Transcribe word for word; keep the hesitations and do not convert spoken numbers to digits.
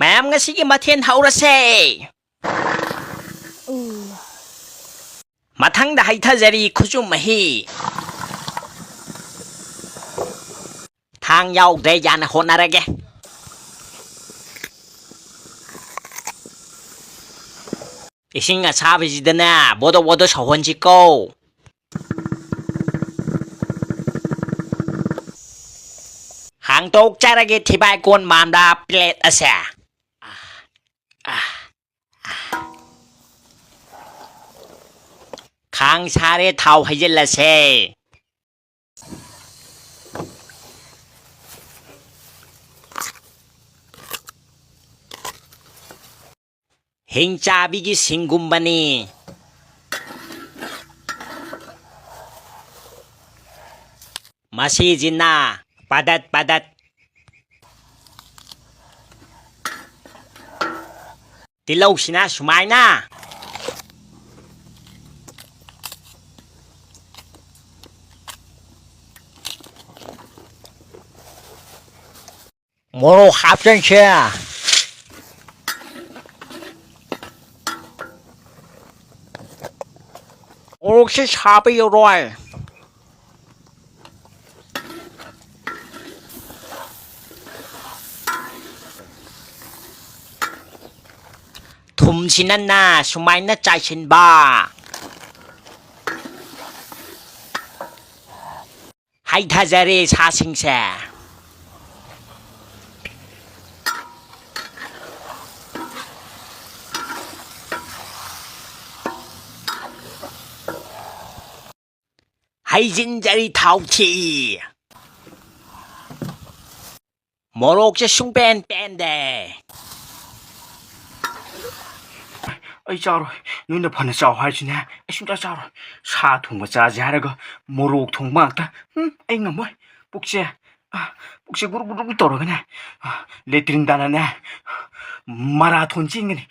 ꯃꯌꯥꯝ, ꯉꯁꯤꯒꯤ ꯃꯊꯦꯜ ꯍꯧꯔꯁꯦ꯫ ꯃꯊꯪꯗ ꯍꯩꯊꯖꯔꯤ ꯈꯨꯆꯨꯝ ꯃꯍꯤ꯫ ꯊꯥꯡ ꯌꯥꯎꯗ꯭ꯔꯦ, ꯌꯥꯅ ꯍꯣꯠꯅꯔꯒꯦ꯫ ꯏꯁꯤꯡ ꯑꯁꯥꯕꯁꯤꯗꯅꯦ, ꯕꯣꯗꯣ ꯕꯣꯗꯣ ꯁꯧꯍꯟꯁꯤꯀꯣ꯫ ꯍꯥꯡꯗꯣꯛꯆꯔꯒꯦ ꯊꯤꯕꯥꯏ ꯀꯣꯟ ꯃꯥꯟꯕ ꯄ꯭ꯂꯦꯠ ꯑꯁꯦ꯫ ꯈꯥꯡ ꯁꯥꯔꯦ, ꯊꯥꯎ ꯍꯩꯖꯤꯜꯂꯁꯦ꯫ ꯍꯤꯡꯆꯥꯕꯤꯒꯤ ꯁꯤꯡꯒꯨꯝꯕꯅꯤ꯫ ꯃꯁꯤꯁꯤꯅ ꯄꯗꯠ ꯄꯗꯠ꯫ ꯇꯤꯜꯍꯧꯁꯤꯅ ꯁꯨꯃꯥꯏꯅ꯫ ꯃꯣꯔꯣꯛ ꯍꯥꯞꯆꯟꯁꯦ꯫ ꯃꯣꯔꯣꯛꯁꯦ ꯁꯥꯕ ꯌꯧꯔꯣꯏ꯫ ꯊꯨꯝꯁꯤꯅꯅ ꯁꯨꯃꯥꯏꯅ ꯆꯥꯏꯁꯤꯟꯕ꯫ ꯍꯩꯊꯖꯔꯦ ꯁꯥꯁꯤꯡꯁꯦ꯫ ꯍꯩꯖꯤꯟꯖꯔꯤ ꯊꯥꯎꯊꯤ꯫ ꯃꯣꯔꯣꯛꯁꯦ ꯁꯨꯡꯄꯦꯟ ꯄꯦꯟꯗꯦ꯫ ꯑꯩ ꯆꯥꯔꯣꯏ꯫ ꯅꯣꯏꯅ ꯐꯅ ꯆꯥꯎ ꯍꯥꯏꯔꯁꯨꯅꯦ, ꯑꯩ ꯁꯨꯡꯆꯥ ꯆꯥꯔꯣꯏ꯫ ꯁꯥ ꯊꯣꯡꯕ ꯆꯥꯁꯦ ꯍꯥꯏꯔꯒ ꯃꯣꯔꯣꯛ ꯊꯣꯡꯕ ꯉꯥꯛꯇ꯫ ꯎꯝ, ꯑꯩ ꯉꯝꯃꯣꯏ꯫ ꯄꯨꯛꯁꯦ, ꯑ, ꯄꯨꯛꯁꯦ ꯒꯨꯔꯨ ꯒꯨꯔꯨ ꯇꯧꯔꯒꯅꯦ, ꯑ, ꯂꯦꯇ꯭ꯔꯤꯟ ꯇꯥꯅꯅꯦ, ꯃꯔꯥꯊꯣꯟ ꯆꯦꯟꯒꯅꯤ꯫